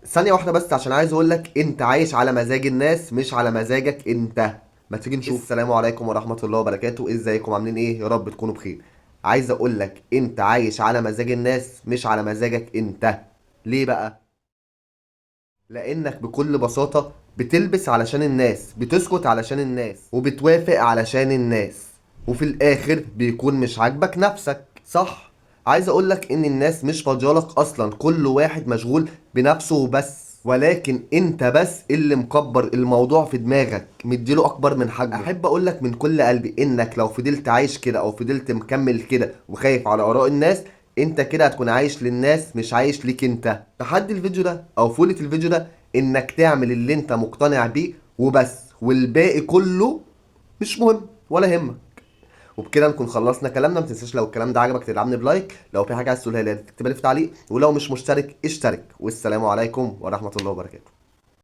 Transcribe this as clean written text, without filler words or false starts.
ثانية واحدة بس، عشان عايز اقول لك انت عايش على مزاج الناس مش على مزاجك انت. ما تيجي نشوف. السلام عليكم ورحمة الله وبركاته، ازيكم عاملين ايه؟ يا رب تكونوا بخير. عايز اقول لك انت عايش على مزاج الناس مش على مزاجك انت. ليه بقى؟ لانك بكل بساطة بتلبس علشان الناس، بتسكت علشان الناس، وبتوافق علشان الناس، وفي الاخر بيكون مش عاجبك نفسك، صح؟ عايز اقولك ان الناس مش فاضيالك اصلا، كل واحد مشغول بنفسه وبس، ولكن انت بس اللي مكبر الموضوع في دماغك، مديله اكبر من حجمه. احب اقولك من كل قلبي انك لو فضلت عايش كده او فضلت مكمل كده وخايف على اراء الناس، انت كده هتكون عايش للناس مش عايش ليك انت. تحدي الفيديو ده او فولة الفيديو ده انك تعمل اللي انت مقتنع بيه وبس، والباقي كله مش مهم ولا يهمك. وبكده نكون خلصنا كلامنا. ما تنساش لو الكلام ده عجبك تدعمني ب like، لو في حاجة عايز تقولها لي تكتبها لي في تعليق، ولو مش مشترك اشترك. والسلام عليكم ورحمة الله وبركاته.